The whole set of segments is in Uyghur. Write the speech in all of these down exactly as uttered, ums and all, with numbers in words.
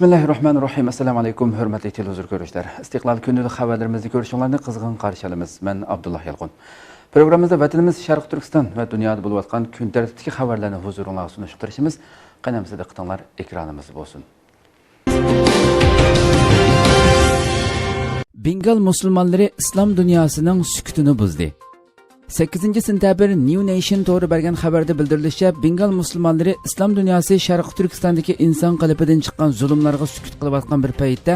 بىسمىللاھىررەھمانىررەھىم. ئەسسالامۇئەلەيكۇم، ھۆرمەتلىك تېلېۋىزور كۆرۈشلەر. ئىستىقلال كۈندىلىك خەۋەرلىرىمىزنى كۆرۈشۈڭلارنى قىزغىن قارشى ئالىمىز. مەن ئابدۇللا يالقۇن. پروگراممىمىزدا ۋەتىنىمىز شەرقىي تۈركىستان ۋە دۇنيادا بولۇۋاتقان كۈن تەرتىپتىكى خەۋەرلەرنى ھۇزۇرۇڭلارغا سۇنۇشقا تىرىشىمىز. قېنى ئەمىسە دىققىتىڭلار ئېكرانىمىزدا بولسۇن. بېنگال مۇسۇلمانلىرى ئىسلام دۇنياسىنىڭ سۈكۈتىنى بۇزدى. سەككىزىنچى سېنتەبىر نيۇ نېيشن تورى بەرگەن خەۋەردە بىلدۈرۈلۈشىچە، بېنگال مۇسۇلمانلىرى ئىسلام دۇنياسى شەرقىي تۈركىستاندىكى ئىنسان قېلىپىدىن چىققان زۇلۇملارغا سۈكۈت قىلىۋاتقان بىر پەيتتە،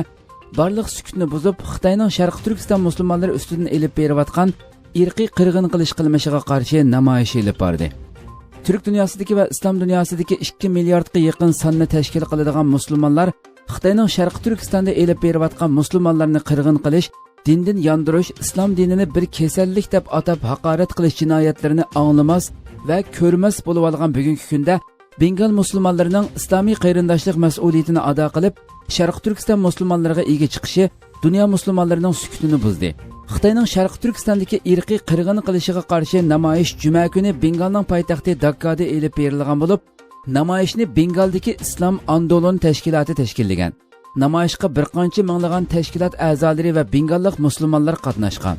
بارلىق سۈكۈتنى بۇزۇپ، خىتاينىڭ شەرقىي تۈركىستان مۇسۇلمانلىرى ئۈستىدىن ئېلىپ بېرىۋاتقان ئىرقىي قىرغىن قىلىش قىلمىشىغا قارشى نامايىش ئېلىپ باردى. تۈرك دۇنياسىدىكى ۋە ئىسلام دۇنياسىدىكى ئىككى مىلياردقا يېقىن ساننى تەشكىل قىلىدىغان مۇسۇلمانلار خىتاينىڭ شەرقىي تۈركىستاندا ئېلىپ بېرىۋاتقان مۇسۇلمانلارنى قىرغىن قىلىش، دىندىن ياندۇرۇش، ئىسلام دىنىنى بىر كېسەللىك دەپ ئاتاپ ھاقارەت قىلىش جىنايەتلىرىنى ئاڭلىماس ۋە كۆرمەس بولۇۋالغان بۈگۈنكى كۈندە، بېنگال مۇسۇلمانلىرىنىڭ ئىسلامىي قېرىنداشلىق مەسئۇلىيىتىنى ئادا قىلىپ، شەرقىي تۈركىستان مۇسۇلمانلىرىغا ئىگە چىقىشى دۇنيا مۇسۇلمانلىرىنىڭ سۈكۈتىنى بۇزدى. خىتاينىڭ شەرقىي تۈركىستاندىكى ئىرقىي قىرغىن قىلىشىغا قارشى نامايىش جۈمە كۈنى بېنگالنىڭ پايتەختى داككادا ئېلىپ بېرىلغان بولۇپ، نامايىشنى بېنگالدىكى ئىسلام ئاندولۇن تەشكىلاتى تەشكىللىگەن. نامايىشقا بىر قانچە مىڭلىغان تەشكىلات ئەزالىرى ۋە بېنگاللىق مۇسۇلمانلار قاتناشقان.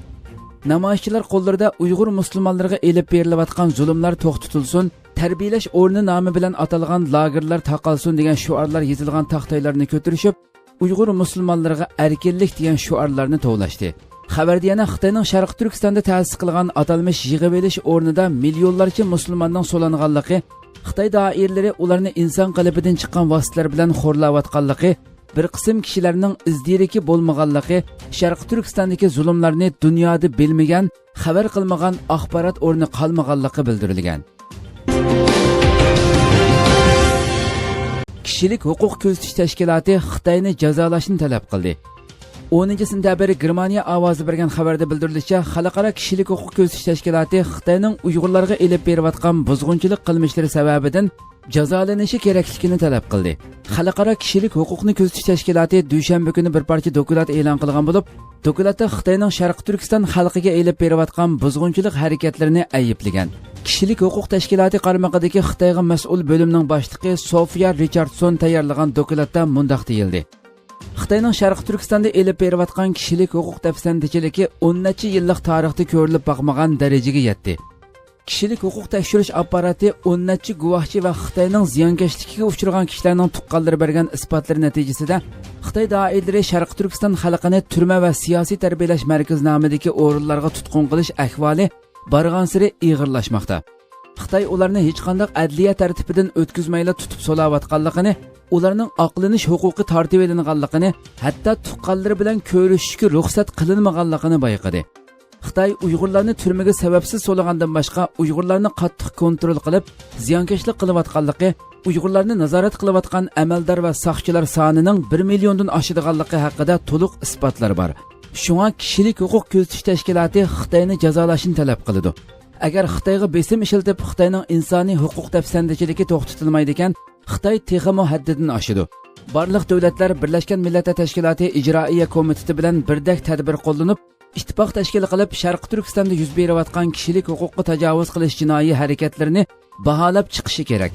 نامايىشچىلار قوللىرىدا «ئۇيغۇر مۇسۇلمانلىرىغا ئېلىپ بېرىلىۋاتقان زۇلۇملار توختىتىلسۇن، تەربىيىلەش ئورنى» نامى بىلەن ئاتالغان لاگېرلار تاقالسۇن دېگەن شوئارلار يېزىلغان تاختايلارنى كۆتۈرۈشۈپ، «ئۇيغۇر مۇسۇلمانلىرىغا ئەركىنلىك» دېگەن شوئارلارنى توۋلاشتى. خەۋەردە يەنە خىتاينىڭ شەرقىي تۈركىستاندا تەسىس قىلغان ئاتالمىش يىغىۋېلىش ئورنىدا مىليونلارچە مۇسۇلماننىڭ سولانغانلىقى، خىتاي دائىرىلىرى ئۇلارنى ئىنسان قېلىپىدىن چىققان ۋاسىتىلەر بىلەن خورلاۋاتقانلىقى، بىر قىسىم كىشىلەرنىڭ ئىز-دېرىكى بولمىغانلىقى، شەرقىي تۈركىستاندىكى زۇلۇملارنى دۇنيادا بىلمىگەن، خەۋەر قىلمىغان ئاخبارات ئورنى قالمىغانلىقى بىلدۈرۈلگەن. كىشىلىك ھوقۇق كۆزىتىش تەشكىلاتى خىتاينى جازالاشنى تەلەپ قىلدى. ئونىنچى سېنتەبىر گېرمانىيە ئاۋازى بەرگەن خەۋەردە بىلدۈرۈلۈشىچە، خەلقئارا كىشىلىك ھوقۇق كۆزىتىش تەشكىلاتى خىتاينىڭ ئۇيغۇرلارغا ئېلىپ بېرىۋاتقان بۇزغۇنچىلىق قىلمىشلىرى سەۋەبىدىن جازالىنىشى كېرەكلىكىنى تەلەپ قىلدى. خەلقئارا كىشىلىك ھوقۇقنى كۆزىتىش تەشكىلاتى دۈشەنبە كۈنى بىر پارچە دوكلات ئېلان قىلغان بولۇپ، دوكلاتتا خىتاينىڭ شەرقىي تۈركىستان خەلقىگە ئېلىپ بېرىۋاتقان بۇزغۇنچىلىق ھەرىكەتلىرىنى ئەيىبلىگەن. كىشىلىك ھوقۇق تەشكىلاتى قارمىقىدىكى خىتايغا مەسئۇل بۆلۈمنىڭ باشلىقى سوفىيا رىچاردسون تەييارلىغان دوكلاتتا مۇنداق دېيىلدى: خىتاينىڭ شەرقىي تۈركىستاندا ئېلىپ بېرىۋاتقان كىشىلىك ھوقۇق دەپسەندىچىلىكى ئون نەچچە يىللىق تارىختا كۆرۈلۈپ باقمىغان دەرىجىگە يەتتى. كىشىلىك ھوقۇق تەكشۈرۈش ئاپپاراتى ئون نەچچە گۇۋاھچى ۋە خىتاينىڭ زىيانكەشلىكىگە ئۇچرىغان كىشىلەرنىڭ تۇغقانلىرى بەرگەن ئىسپاتلىرى نەتىجىسىدە، خىتاي دائىرىلىرى شەرقىي تۈركىستان خەلقىنى تۈرمە ۋە سىياسىي تەربىيەلەش مەركىزى نامىدىكى ئورۇنلارغا تۇتقۇن قىلىش ئەھۋالى بارغانسېرى ئېغىرلاشماقتا. خىتاي ئۇلارنى ھېچقانداق ئەدلىيە تەرتىپىدىن ئۆتكۈزمەيلا تۇتۇپ سولاۋاتقانلىقىنى، ئۇلارنىڭ ئاقلىنىش ھوقۇقى تارتىۋېلىنغانلىقىنى، ھەتتا تۇغقانلىرى بىلەن كۆرۈشۈشكە رۇخسەت قىلىنمىغانلىقىنى بايقىدى. خىتاي ئۇيغۇرلارنى تۈرمىگە سەۋەبسىز سولىغاندىن باشقا، ئۇيغۇرلارنى قاتتىق كونترول قىلىپ، زىيانكەشلىك قىلىۋاتقانلىقى، ئۇيغۇرلارنى نازارەت قىلىۋاتقان ئەمەلدار ۋە ساقچىلار سانىنىڭ بىر مىليوندىن ئاشىدىغانلىقى ھەققىدە تولۇق ئىسپاتلار بار. شۇڭا كىشىلىك ھوقۇق كۆزىتىش تەشكىلاتى خىتاينى جازالاشنى تەلەپ قىلىدۇ. ئەگەر خىتايغا بېسىم ئىشلىتىپ، خىتاينىڭ ئىنسانىي ھوقۇق دەپسەندىچىلىكى توختىتىلمايدىكەن، خىتاي تېخىمۇ ھەددىدىن ئاشىدۇ. بارلىق دۆلەتلەر بىرلەشكەن مىللەتلەر تەشكىلاتى ئىجرائىيە كومىتېتى بىلەن بىردەك تەدبىر قوللىنىپ، ئىتتىپاق تەشكىل قىلىپ، شەرقىي تۈركىستاندا يۈز بېرىۋاتقان كىشىلىك ھوقۇققا تاجاۋۇز قىلىش جىنايى ھەرىكەتلىرىنى باھالاپ چىقىشى كېرەك.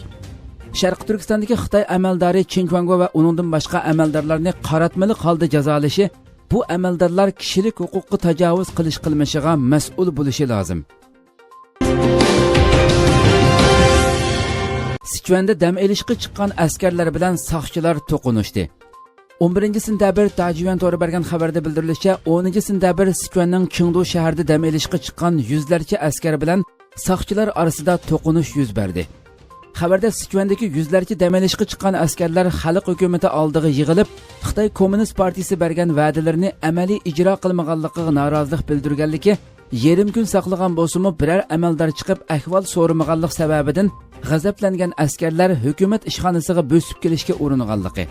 شەرقىي تۈركىستاندىكى خىتاي ئەمەلدارى چېن چۈەنگو ۋە ئۇنىڭدىن باشقا ئەمەلدارلارنى قاراتمىلىق ھالدا جازالىشى بۇ ئەمەلدارلار كىشىلىك ھوقۇققا تاجاۋۇز قىلىش قىلمىشىغا مەسئۇل بولۇشى لازىم. سىچۈەندە دەم ئېلىشقا چىققان ئەسكەرلەر بىلەن ساقچىلار توقۇنۇشتى. ئون بىرىنچى سېنتەبىر تاجيۈەن تورى بەرگەن خەۋەردە بىلدۈرۈلۈشىچە، ئونىنچى سېنتەبىر سىچۈەننىڭ چېڭدۇ شەھىرىدە دەم ئېلىشقا چىققان يۈزلەرچە ئەسكەر بىلەن ساقچىلار ئارىسىدا توقۇنۇش يۈز بەردى. خەۋەردە سىچۈەندىكى يۈزلەرچە دەم ئېلىشقا چىققان ئەسكەرلەر خەلق ھۆكۈمىتى ئالدىغا يىغىلىپ، خىتاي كوممۇنىست پارتىيىسى بەرگەن ۋەدىلىرىنى ئەمەلىي ئىجرا قىلمىغانلىقىغا نارازىلىق بىلدۈرگەنلىكى، يېرىم كۈن ساقلىغان بولسىمۇ، بىرەر ئەمەلدار چىقىپ ئەھۋال سورىمىغانلىق سەۋەبىدىن غەزەپلەنگەن ئەسكەرلەر ھۆكۈمەت ئىشخانىسىغا بۆسۈپ كېلىشكە ئۇرۇنغانلىقى،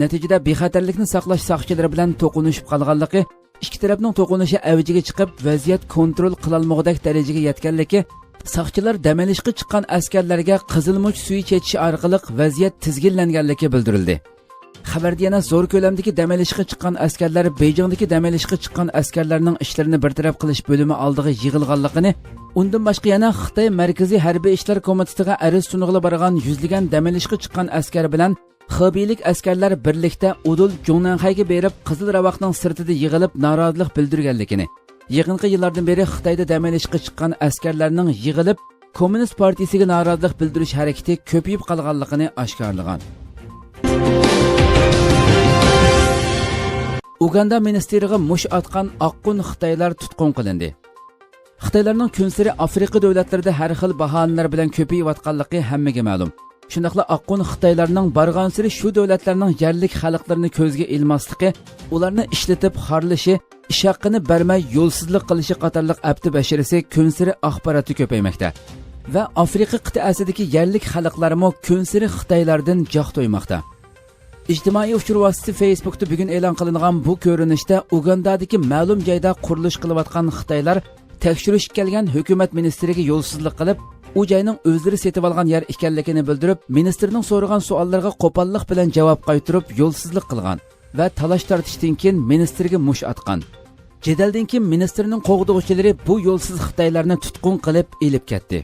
نەتىجىدە بىخەتەرلىكنى ساقلاش ساقچىلىرى بىلەن توقۇنۇشۇپ قالغانلىقى، ئىككى تەرەپنىڭ توقۇنۇشى ئەۋجىگە چىقىپ، ۋەزىيەت كونترول قىلالمىغۇدەك دەرىجىگە يەتكەنلىكى، ساقچىلار دەم ئېلىشقا چىققان ئەسكەرلەرگە قىزىل مۇچ سۈيى چېچىش ئارقىلىق ۋەزىيەت تىزگىنلەنگەنلىكى بىلدۈرۈلدى. خەۋەردە يەنە زور كۆلەمدىكى دەم ئېلىشقا چىققان ئەسكەرلەر بېيجىڭدىكى دەم ئېلىشقا چىققان ئەسكەرلەرنىڭ ئىشلىرىنى بىر تەرەپ قىلىش بۆلۈمى ئالدىغا يىغىلغانلىقىنى، ئۇندىن باشقا يەنە خىتاي مەركىزىي ھەربىي ئىشلار كومىتېتىغا ئەرز سۇنغىلى بارغان يۈزلىگەن دەم ئېلىشقا چىققان ئەسكەر بىلەن خېبېيلىك ئەسكەرلەر بىرلىكتە ئۇدۇل جۇڭنەنخەيگە بېرىپ، قىزىل راۋاقنىڭ سىرتىدا يىغىلىپ نارازىلىق بىلدۈرگەنلىكىنى، يېقىنقى يىللاردىن بېرى خىتايدا دەم ئېلىشقا چىققان ئەسكەرلەرنىڭ يىغىلىپ، كوممۇنىست پارتىيىسىگە نارازىلىق بىلدۈرۈش ھەرىكىتى كۆپىيىپ قالغانلىقىنى ئاشكارىلىغان. ئۇگاندا مىنىستىرىغا مۇش ئاتقان ئاققۇن خىتايلار تۇتقۇن قىلىندى. خىتايلارنىڭ كۈنسېرى ئافرىقا دۆلەتلىرىدە ھەر خىل باھانىلەر بىلەن كۆپىيىۋاتقانلىقى ھەممىگە مەلۇم. شۇنداقلا ئاققۇن خىتايلارنىڭ بارغانسېرى شۇ دۆلەتلەرنىڭ يەرلىك خەلقلىرىنى كۆزگە ئىلماسلىقى، ئۇلارنى ئىشلىتىپ خارلىشى، ئىش ھەققىنى بەرمەي يولسىزلىق قىلىشى قاتارلىق ئەپتى بەشىرىسى كۈنسېرى ئاخباراتتا كۆپەيمەكتە. ۋە ئافرىقا قىتئەسىدىكى يەرلىك خەلقلەرمۇ كۈنسېرى خىتايلاردىن جاق تويماقتا. ئىجتىمائىي ئۇچۇر ۋاسىتىسى فېيسبۇكتا بۈگۈن ئېلان قىلىنغان بۇ كۆرۈنۈشتە ئۇگاندادىكى مەلۇم جايدا قۇرۇلۇش قىلىۋاتقان خىتايلار تەكشۈرۈشكە كەلگەن ھۆكۈمەت مىنىستىرىگە يولسىزلىق قىلىپ، ئۇ جاينىڭ ئۆزلىرى سېتىۋالغان يەر ئىكەنلىكىنى بىلدۈرۈپ، مىنىستىرنىڭ سورىغان سوئاللىرىغا قوپاللىق بىلەن جاۋاب قايتۇرۇپ يولسىزلىق قىلغان ۋە تالاش-تارتىشتىن كېيىن مىنىستىرگە مۇش ئاتقان. جېدەلدىن كېيىن مىنىستىرنىڭ قوغدىغۇچىلىرى بۇ يولسىز خىتايلارنى تۇتقۇن قىلىپ ئېلىپ كەتتى.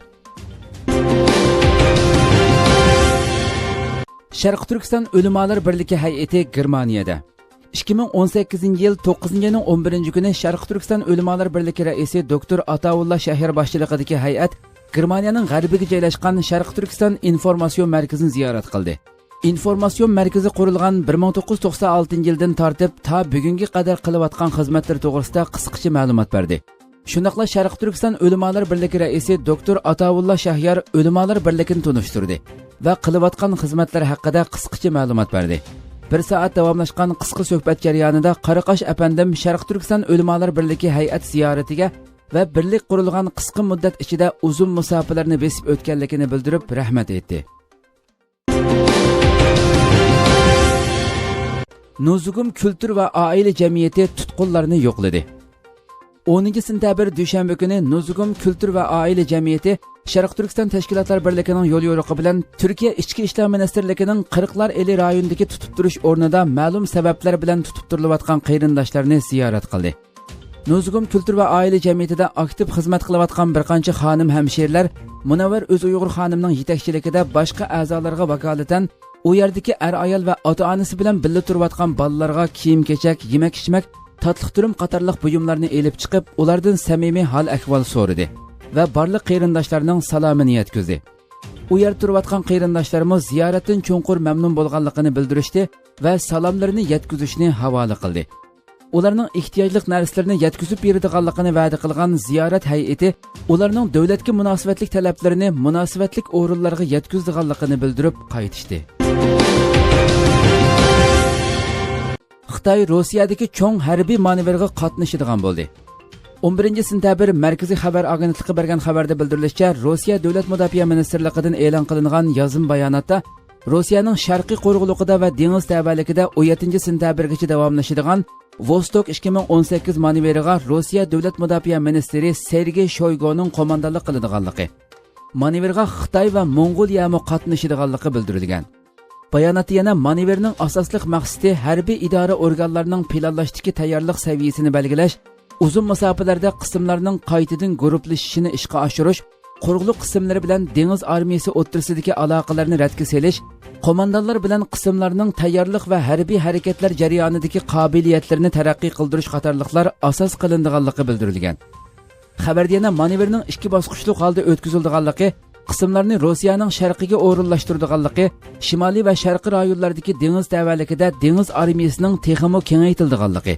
شەرقىي تۈركىستان ئۆلىمالار بىرلىكى ھەيئىتى گېرمانىيەدە. ئىككى مىڭ ئون سەككىزىنچى يىل توققۇزىنچى ئاينىڭ ئون بىرىنچى كۈنى شەرقىي تۈركىستان ئۆلىمالار بىرلىكى رەئىسى دوكتور ئاتاۋۇللا شەھيار باشچىلىقىدىكى ھەيئەت گېرمانىيەنىڭ غەربىگە جايلاشقان شەرقىي تۈركىستان ئىنفورماتسىيون مەركىزىنى زىيارەت قىلدى. ئىنفورماتسىيون مەركىزى قۇرۇلغان بىر مىڭ توققۇز يۈز توقسان ئالتىنچى يىلدىن تارتىپ تا بۈگۈنگە قەدەر قىلىۋاتقان خىزمەتلىرى توغرىسىدا قىسقىچە مەلۇمات بەردى. شۇنداقلا شەرقىي تۈركىستان ئۆلىمالار بىرلىكى رەئىسى دوكتور ئاتاۋۇللا شاھيار ئۆلىمالار بىرلىكىنى تونۇشتۇردى ۋە قىلىۋاتقان خىزمەتلىرى ھەققىدە قىسقىچە مەلۇمات بەردى. بىر سائەت داۋاملاشقان قىسقا سۆھبەت جەريانىدا قاراقاش ئەپەندىم شەرقىي تۈركىستان ئۆلىمالار بىرلىكى ھەيئەت زىيارىتىگە ۋە بىرلىك قۇرۇلغان قىسقا مۇددەت ئىچىدە ئۇزۇن مۇساپىلەرنى بېسىپ ئۆتكەنلىكىنى بىلدۈرۈپ رەھمەت ئېيتتى. نۇزۇگۇم كۈلتۈر ۋە ئائىلە جەمئىيىتى تۇتقۇنلارنى يوقلىدى. ئونىنچى سېنتەبىر دۈشەنبە كۈنى نۇزۇگۇم كۈلتۈر ۋە ئائىلە جەمئىيىتى شەرقىي تۈركىستان تەشكىلاتلار بىرلىكىنىڭ يوليورۇقى بىلەن تۈركىيە ئىچكى ئىشلار مىنىستىرلىكىنىڭ قىرىقلار ئېلى رايونىدىكى تۇتۇپ تۇرۇش ئورنىدا مەلۇم سەۋەبلەر بىلەن تۇتۇپ تۇرۇلۇۋاتقان قېرىنداشلارنى زىيارەت قىلدى. نۇزۇگۇم كۈلتۈر ۋە ئائىلە جەمئىيىتىدە ئاكتىپ خىزمەت قىلىۋاتقان بىر قانچە خانىم ھەمشىرىلەر مۇنەۋۋەر ئۆزئۇيغۇر خانىمنىڭ يېتەكچىلىكىدە باشقا ئەزالارغا ۋاكالىتەن ئۇ يەردىكى ئەر-ئايال ۋە ئاتا-ئانىسى بىلەن بىللە تۇرۇۋاتقان بالىلارغا كىيىم-كېچەك، يېمەك-ئىچمەك، تاتلىق-تۈرۈم قاتارلىق بۇيۇملارنى ئېلىپ چىقىپ، ئۇلاردىن سەمىمىي ھال-ئەھۋال سورىدى ۋە بارلىق قېرىنداشلارنىڭ سالامىنى يەتكۈزدى. ئۇ يەردە تۇرۇۋاتقان قېرىنداشلارمۇ زىيارەتتىن چوڭقۇر مەمنۇن بولغانلىقىنى بىلدۈرۈشتى ۋە سالاملىرىنى يەتكۈزۈشنى ھاۋالە قىلدى. ئۇلارنىڭ ئېھتىياجلىق نەرسىلىرىنى يەتكۈزۈپ بېرىدىغانلىقىنى ۋەدە قىلغان زىيارەت ھەيئىتى ئۇلارنىڭ دۆلەتكە مۇناسىۋەتلىك تەلەپلىرىنى مۇناسىۋەتلىك ئورۇنلارغا يەتكۈزىدىغانلىقىنى بىلدۈرۈپ قايتىشتى. خىتاي روسىيەدىكى چوڭ ھەربىي مانېۋىرغا قاتنىشىدىغان بولدى. ئون بىرىنچى سېنتەبىر مەركىزىي خەۋەر ئاگېنتلىقى بەرگەن خەۋەردە بىلدۈرۈلۈشىچە، روسىيە دۆلەت مۇداپىئە مىنىستىرلىقىدىن ئېلان قىلىنغان يازما باياناتتا، روسىيەنىڭ شەرقىي قورغۇلۇقىدا ۋە دېڭىز تەۋەلىكىدە ئون يەتتىنچى سېنتەبىرگىچە داۋاملىشىدىغان ۋوستوك ئىككى مىڭ ئون سەككىز مانېۋىرىغا روسىيە دۆلەت مۇداپىئە مىنىستىرى سېرگېي شويگۇنىڭ قوماندانلىق قىلىدىغانلىقى، مانېۋىرغا خىتاي ۋە موڭغۇلىيەمۇ قاتنىشىدىغانلىقى بىلدۈرۈلگەن. باياناتتا يەنە مانېۋىرنىڭ ئاساسلىق مەقسىتى ھەربىي ئىدارە ئورگانلارنىڭ پىلانلاشتىكى تەييارلىق سەۋىيەسىنى بەلگىلەش، ئۇزۇن مۇساپىلەردە قىسىملارنىڭ قايتىدىن گۇرۇپپىلىشىشىنى ئىشقا ئاشۇرۇش، قۇرۇقلۇق قىسىملىرى بىلەن دېڭىز ئارمىيىسى ئوتتۇرىسىدىكى ئالاقىلەرنى رەتكە سېلىش، قوماندانلار بىلەن قىسىملارنىڭ تەييارلىق ۋە ھەربىي ھەرىكەتلەر جەريانىدىكى قابىلىيەتلىرىنى تەرەققىي قىلدۇرۇش قاتارلىقلار ئاساس قىلىنىدىغانلىقى بىلدۈرۈلگەن. خەۋەردە يەنە مانېۋىرنىڭ ئىككى باسقۇچلۇق ھالدا ئۆتكۈزۈلىدىغانلىقى، قىسىملارنى روسىيەنىڭ شەرقىگە ئورۇنلاشتۇرىدىغانلىقى، شىمالىي ۋە شەرقىي رايونلاردىكى دېڭىز تەۋەلىكىدە دېڭىز ئارمىيىسىنىڭ تېخىمۇ كېڭەيتىلىدىغانلىقى،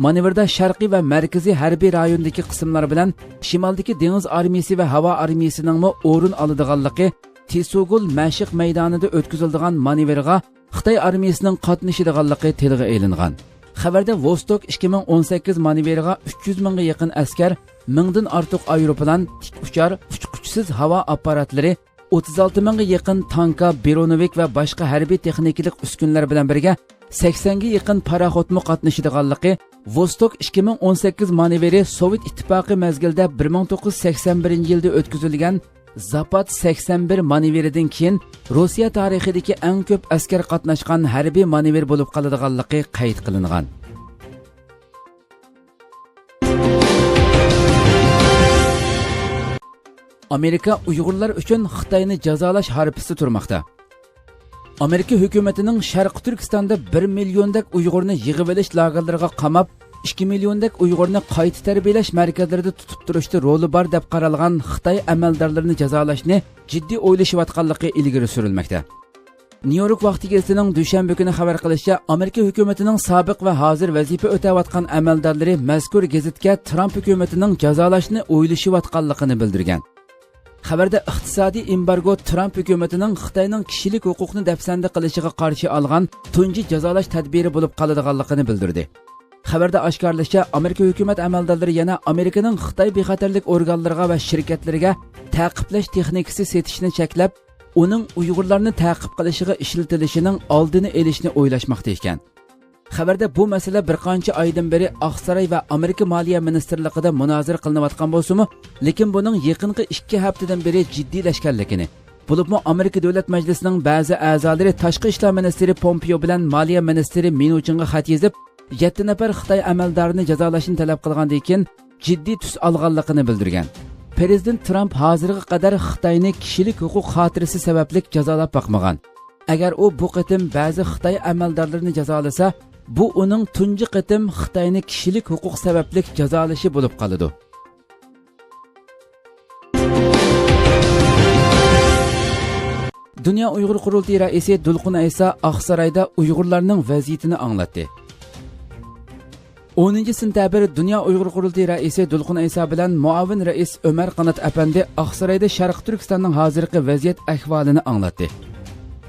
مانېۋىردا شەرقىي ۋە مەركىزىي ھەربىي رايوندىكى قىسىملار بىلەن شىمالدىكى دېڭىز ئارمىيىسى ۋە ھاۋا ئارمىيىسىنىڭمۇ ئورۇن ئالىدىغانلىقى، تىسۇگۇل مەشىق مەيدانىدا ئۆتكۈزۈلىدىغان مانېۋىرغا خىتاي ئارمىيىسىنىڭ قاتنىشىدىغانلىقى تىلغا ئېلىنغان. خەۋەردە ۋوستوك ئىككى مىڭ ئون سەككىز مانېۋىرىغا ئۈچ يۈز مىڭغا يېقىن ئەسكەر، مىڭدىن ئارتۇق ئايروپىلان، تىك ئۇچار، ئۇچقۇچىسىز ھاۋا ئاپپاراتلىرى، ئوتتۇز ئالتە مىڭغا يېقىن تانكا، برونېۋىك ۋە باشقا ھەربىي تېخنىكىلىق ئۈسكۈنىلەر بىلەن بىرگە سەكسەنگە يېقىن پاراخوتمۇ قاتنىشىدىغانلىقى، ۋوستوك ئىككى مىڭ ئون سەككىز مانېۋىرى سوۋېت ئىتتىپاقى مەزگىلىدە بىر مىڭ توققۇز يۈز سەكسەن بىرىنچى يىلدا ئۆتكۈزۈلگەن زاپاد سەكسەن بىر مانېۋىرىدىن كېيىن روسىيە تارىخىدىكى ئەڭ كۆپ ئەسكەر قاتناشقان ھەربىي مانېۋىر بولۇپ قالىدىغانلىقى قەيت قىلىنغان. ئامېرىكا ئۇيغۇرلار ئۈچۈن خىتاينى جازالاش ھارپىسى تۇرماقتا. ئامېرىكا ھۆكۈمىتىنىڭ شەرقىي تۈركىستاندا بىر مىليوندەك ئۇيغۇرنى يىغىۋېلىش لاگېرلىرىغا قاماپ، ئىككى مىليوندەك ئۇيغۇرنى قايتا تەربىيەلەش مەركەزلىرىدە تۇتۇپ تۇرۇشتا رولى بار دەپ قارالغان خىتاي ئەمەلدارلىرىنى جازالاشنى جىددىي ئويلىشىۋاتقانلىقى ئىلگىرى سۈرۈلمەكتە. نيۇ يورك ۋاقتى گېزىتىنىڭ دۈشەنبە كۈنى خەۋەر قىلىشىچە، ئامېرىكا ھۆكۈمىتىنىڭ سابىق ۋە ھازىر ۋەزىپە ئۆتەۋاتقان ئەمەلدارلىرى مەزكۇر گېزىتكە ترامپ ھۆكۈمىتىنىڭ جازالاشنى ئويلىشىۋاتقانلىقىنى بىلدۈرگەن. خەۋەردە ئىقتىسادىي ئېمبارگو ترامپ ھۆكۈمىتىنىڭ خىتاينىڭ كىشىلىك ھوقۇقنى دەپسەندە قىلىشىغا قارشى ئالغان تۇنجى جازالاش تەدبىرى بولۇپ قالىدىغانلىقىنى بىلدۈردى. خەۋەردە ئاشكارىلىشىچە، ئامېرىكا ھۆكۈمەت ئەمەلدارلىرى يەنە ئامېرىكىنىڭ خىتاي بىخەتەرلىك ئورگانلىرىغا ۋە شىركەتلىرىگە تەقىبلەش تېخنىكىسى سېتىشنى چەكلەپ، ئۇنىڭ ئۇيغۇرلارنى تەقىب قىلىشىغا ئىشلىتىلىشىنىڭ ئالدىنى ئېلىشنى ئويلاشماقتا ئىكەن. خەۋەردە بۇ مەسىلە بىر قانچە ئايدىن بېرى ئاقساراي ۋە ئامېرىكا مالىيە مىنىستىرلىقىدا مۇنازىرە قىلىنىۋاتقان بولسىمۇ، لېكىن بۇنىڭ يېقىنقى ئىككى ھەپتىدىن بېرى جىددىيلەشكەنلىكىنى، بولۇپمۇ ئامېرىكا دۆلەت مەجلىسىنىڭ بەزى ئەزالىرى تاشقى ئىشلار مىنىستىرى پومپېئو بىلەن مالىيە مىنىستىرى مىنۇچىڭغا خەت يېزىپ، يەتتە نەپەر خىتاي ئەمەلدارىنى جازالاشنى تەلەپ قىلغاندىن كېيىن، جىددىي تۈس ئالغانلىقىنى بىلدۈرگەن. پىرېزىدېنت ترامپ ھازىرغا قەدەر خىتاينى كىشىلىك ھوقۇق خاتىرىسى سەۋەبلىك جازالاپ باقمىغان. ئەگەر ئۇ بۇ قېتىم بەزى خىتاي ئەمەلدارلىرىنى جازالىسا، بۇ ئۇنىڭ تۇنجى قېتىم خىتاينى كىشىلىك ھوقۇق سەۋەبلىك جازالىشى بولۇپ قالىدۇ. دۇنيا ئۇيغۇر قۇرۇلتىيى رەئىسى دولقۇن ئەيسا ئاقسارايدا ئۇيغۇرلارنىڭ ۋەزىيىتىنى ئاڭلاتتى. ئونىنچى سېنتەبىر دۇنيا ئۇيغۇر قۇرۇلتىيى رەئىسى دولقۇن ئەيسا بىلەن مۇئاۋىن رەئىس ئۆمەر قانات ئەپەندى ئاقسارايدا شەرقىي تۈركىستاننىڭ ھازىرقى ۋەزىيەت ئەھۋالىنى ئاڭلاتتى.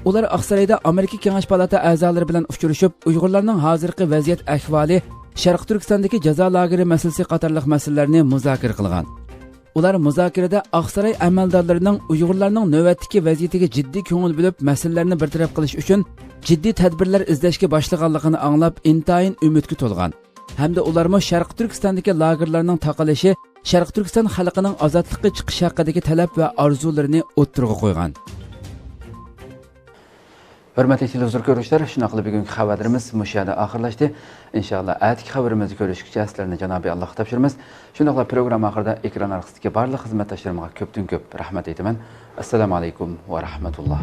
ئۇلار ئاقسارايدا ئامېرىكا كېڭەش پالاتا ئەزالىرى بىلەن ئۇچرىشىپ، ئۇيغۇرلارنىڭ ھازىرقى ۋەزىيەت ئەھۋالى، شەرقىي تۈركىستاندىكى جازا لاگېرى مەسىلىسى قاتارلىق مەسىلىلەرنى مۇزاكىرە قىلغان. ئۇلار مۇزاكىرىدە ئاقساراي ئەمەلدارلىرىنىڭ ئۇيغۇرلارنىڭ نۆۋەتتىكى ۋەزىيىتىگە جىددىي كۆڭۈل بۆلۈپ، مەسىلىلەرنى بىر تەرەپ قىلىش ئۈچۈن جىددىي تەدبىرلەر ئىزدەشكە باشلىغانلىقىنى ئاڭلاپ، ئىنتايىن ئۈمىدكە تولغان ھەمدە ئۇلارمۇ شەرقىي تۈركىستاندىكى لاگېرلارنىڭ تاقىلىشى شەرقىي تۈركىستان خەلقىنىڭ ئازادلىققا چىقىش ھەققىدىكى تەلەپ ۋە ئارزۇلىرىنى ئوتتۇرىغا قويغان. ھۆرمەتلىك تېلېۋىزور كۆرۈشلەر، شۇنداقلا بۈگۈنكى خەۋەرلىرىمىز مۇشۇ يەردە ئاخىرلاشتى. ئىنشاللا، ئەتىكى خەۋىرىمىزدە كۆرۈشكىچە سىلەرنى جانابى ئاللاھقا تاپشۇرىمىز. شۇنداقلا پروگرامما ئاخىرىدا ئېكران ئارقىسىدىكى بارلىق خىزمەتداشلىرىمغا كۆپتىن كۆپ رەھمەت ئېيتىمەن. ئەسسالامۇ ئەلەيكۇم ۋە رەھمەتۇللا.